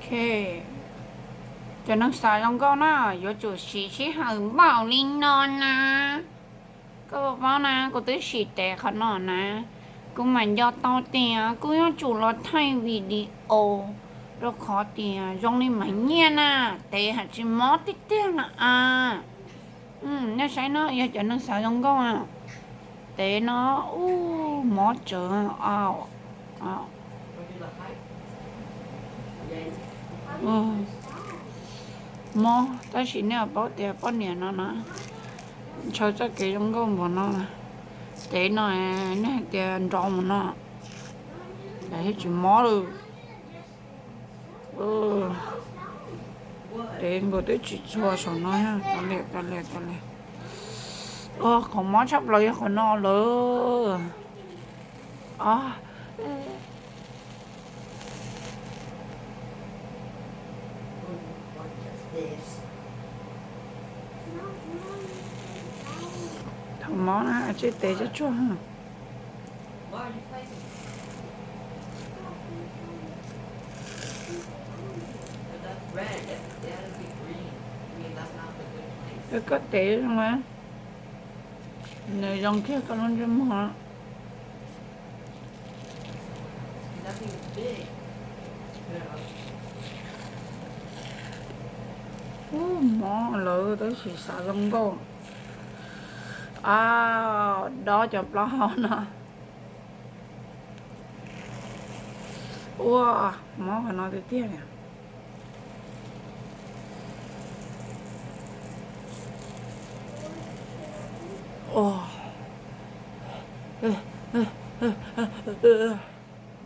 Cov neeg xav zoo nkauj na, yuav tsum siv sij hawm npaum li no na. Koj paub na, kuv twb sim tev qhov no na, kuv mam nco tau tias kuv yuav tsum los thaij video, rau qhov tias zoo li mas nyiaj na, tev haj tsis mob tiag tiag na a. Nej saib no, yog cov neeg xav zoo nkauj, tev no, ub, mob tsawv. Mob, tab sis nej paub tias poj niam no na, ntshaw txoj kev zoo nkauj npaum no, tev no, nej hais tias nrov mus no, yog tsis mob lawm. Tev nkaus twb tsis txhua saum no, ka li ka li ka li. Qhov mob tshaj plaws yog qhov no lawm. Thaum mob na, tsij tev tsuag tsuag. Koj tev zoo, nws zoo kiag koj lub ntsej muag. Ub, mob lawm tab sis xav zoo nkauj. Dob cov plaub hau no. Ua, mob qhov no tiag tiag li.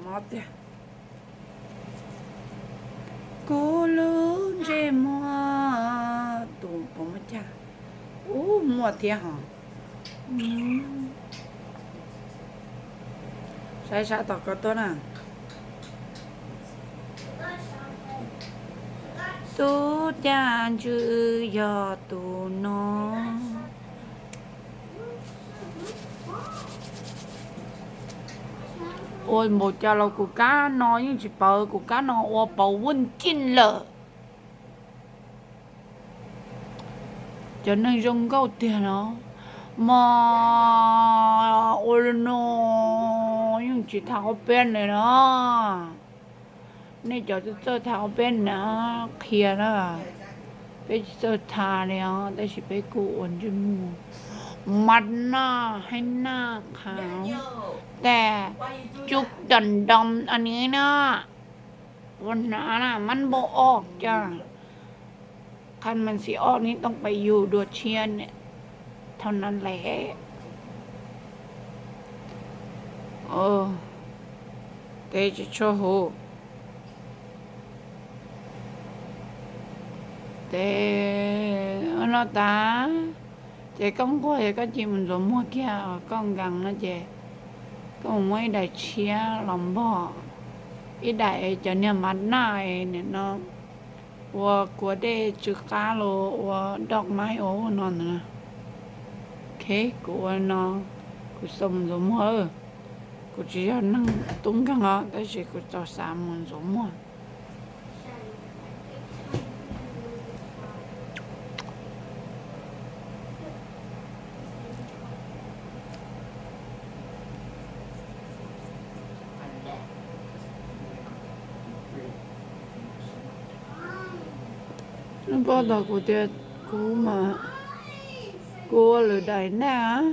Mob tiag. Kuv lub ntsej muag tus puas muaj cag? Ub, muaj thiab hos. Saib sab tom ko tuaj na. Tub Caj Ntswg yog tus no. Ua npaum cas los kuv kab no yeej tsis pawv, kuv kab no ua pawv vuj cij lawm. Cov neeg zoo nkauj tiag no mas ua li no yeej tsis tau ob peb li no. Nej cov txawj tha ob peb na, qhia na. Peb tsis txawj tha li os, tab sis peb kuj ua ntsej muag mas noj hais noj qhav, tas cub tom ntom a ni na. Ua hnav na, mab npau oj cas, qhov mas xi oj ni tooj pais yug dua tshiab thau na lem. Tes tsis tshua huv. Tes no tas, ces koj nquag es koj cia mus ntxuav muag kiag, koj nkees no ces koj mus muab ib daim tshiab los npog, ib daim cov niag mas naj nim no ua kuav dej tsw qab los ua doj maib ua no ntawd. Ok, kuv ua no, kuv xav mus ntxuav muag. Kuv tsis yog neeg tub nkeeg os, tab sis kuv tau xav mus ntxuav muag. Nws pom tau kuv tias kuv mas, kuv ua lwm daim nej.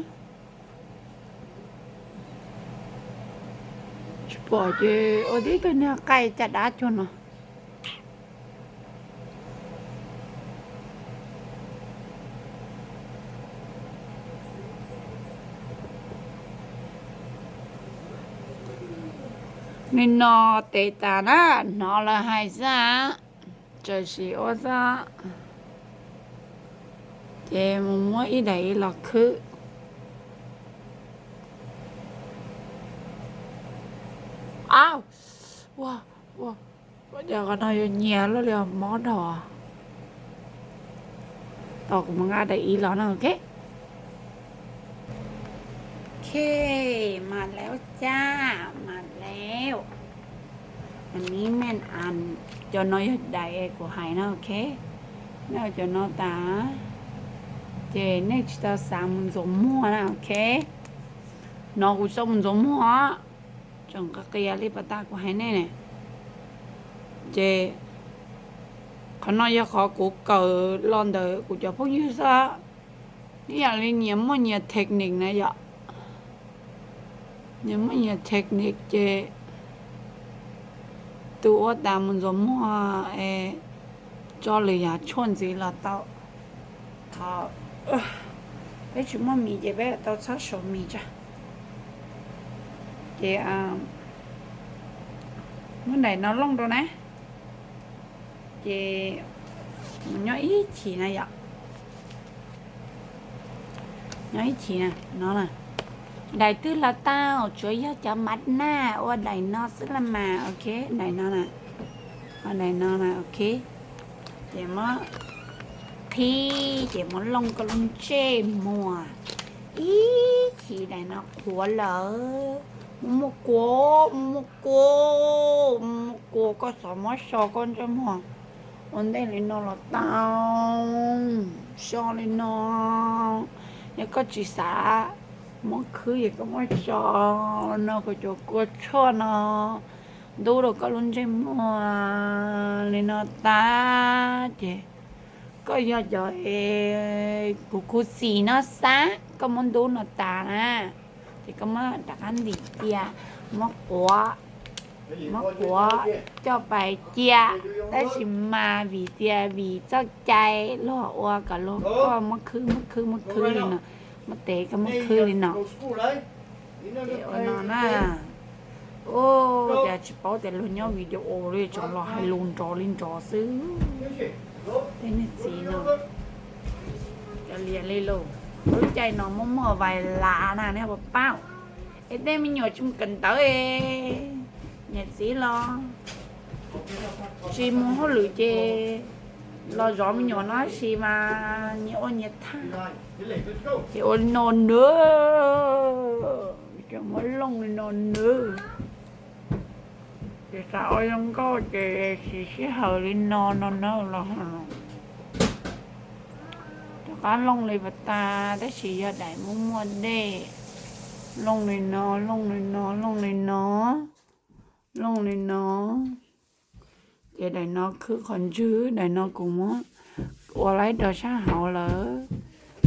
Tsis pom ces ua tib tug niag qaij caj dab cuag no. Nim no tes tas na, hnov lawv hais xwb, txawm sim ua xwb. Ces mus muab ib daim ib los khwb. Au, ua, ua, ua cas qhov no yuav nyias luaj li os, mob dhau. Tos kuv mus nqa daim ib los no, ok. Ok, mas lawm cas, mas lawm. Ni me a, cov no yog daim kuv hais na, ok. Nej ua cov no tas, ces nej tsis tau xav mus ntxuav muag na, ok. No kuv tsis tau mus ntxuav muag os, tseem qia li pas tas kuv hais nej ne. Ces qhov no yog qhov kuv kawm los ntawm kuv cov phooj ywg xwb. Ib yam li nyias muaj nyias technique na yom. Nyias muaj nyias technique ces tus ua tas mus ntxuav muag es tso lwm yam tshuaj ntxiv los tau. Thaum peb tsis muaj mis ces peb tau txhob sau mis tso. Ces muab daim no looj rau na. Ces mus nyob ib chim na yom. Nyob ib chim na, no na. Daim twg los tau, tsuav yog cov mas naj ua daim no xwb los mas, ok, daim no na. Ua daim no na, ok. Ces muab qhib, ces muab looj koj lub ntsej muag. Ib chim daim no qhuav lawm, muab muab kua, muab muab kua, muab muab kua, koj xav muab so koj ntsej muag ua ntej li no los tau, so li no. Yog koj tsis xav muab khwb ces koj muab so no, kom cov kua tshuaj no ntub rau koj lub ntsej muag li no tas ces koj yog cov kuv kuv txim no xav koj muab ntub no tas na, ces koj muab rov qab ntim cia, muab quav, muab quav coj pais cia. Tab sis mas vim tias vim txoj cai luag ua kom luag koj muab khwb muab khwb muab khwb li no, muab tev koj muab khwb li no. Ces ua no na, ua cas tsis paub tias luag nyob video li, tseem los hais lus nrov li nrov xwb. Tej niag txiv no, cov liam li lus, lub caij no muaj muaj vais lav na nej puas paub. Es tej me nyuam tsis mus kawm ntawv, niam txiv los tsis mus hauj lwm ces los zov me nyuam no tab sis mas nyias ua nyias thaj. Ces ua li no nawb, ces muab looj li no nawb. Ces xav ua zoo nkauj ces siv sij hawm li no no na los rov qab looj li pas tas, tab sis yog daim muaj muaj dej. Looj li no, looj li no, looj li no, looj li no. Ces daim no khwb qhov ntswg, daim no kuv muab ua laib rau sab hauv lawm,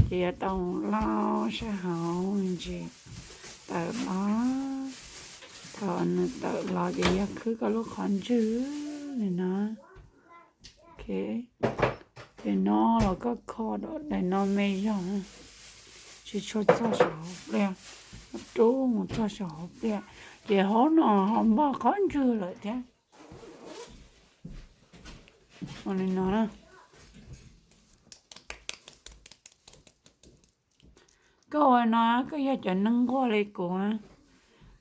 ces yuav tau loj sab hauv ntsis tawm los. Thaum nws tawm los ces yog khwb koj lub qhov ntswg li no. Ces no los koj kho daim no me zog, tsis tshua txog saum hauv pliaj, rub mus txog saum hauv pliaj, ces hauv no ho npog qhov ntswg lawm thiab. Ua li no na. Koj ua no koj yog cov neeg nquag li kuv,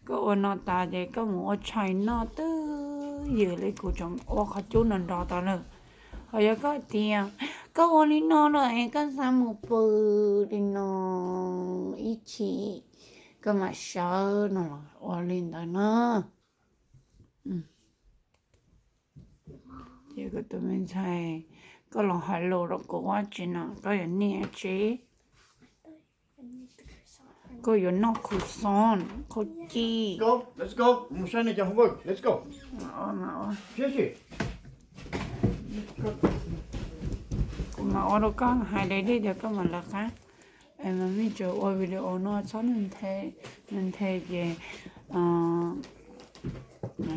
koj ua no tas ces koj mus ua tshais noj twb ywm li kuv tseem ua qhov cub no nrov tau lawm. Ho yog koj tias koj ua li no lawm es koj xav mus pw li no ib chim, koj mam sawv no los ua li ntawd na. Ces kuv tus me ntxhais, koj los hais lus rau kuv ua tsi no, koj yuav niaj tsi? Koj yuav noj khuv xoob, khaub ci. Kuv mam ua rau koj hais deb deb tias koj mam lawv qab. Es mas mej tseem ua video no txhob nws nthe ces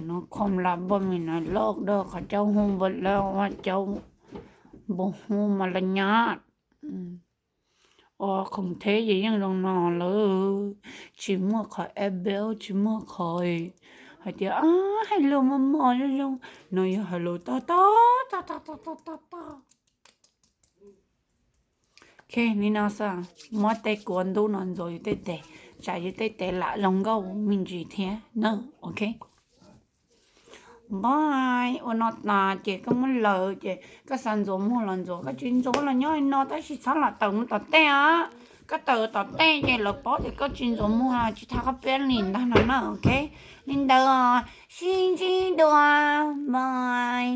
no khom la npoj me no loj dawj qhov caub hu npua lawm ua caub npua hu mas la nyab. Ua khoom theb ces yeej zoo no lawm, tsis muaj qhov eb bel, tsis muaj qhov hais tias hais lus mos mos zoo zoo, no yog hais lus tog tog tog tog tog tog tog. Ok, li no xwb, muab tej kua ntub no ntxuav yus tej tes, tsam yus tej tes lam zoo nkauj me ntsis thiab na. Ok, bye. Ua no tas ces koj muab lawm ces koj xav ntxuav muag los ntxuav, koj tsis ntxuav los nyob li no tab sis txhob lam tawm mus tom tej os. Koj tawm tom tej ces lawv paub tias koj tsis ntxuav muag, tsis thov koj piab li ntag no na, ok? Li ntawd, sib ntsib dua, bye.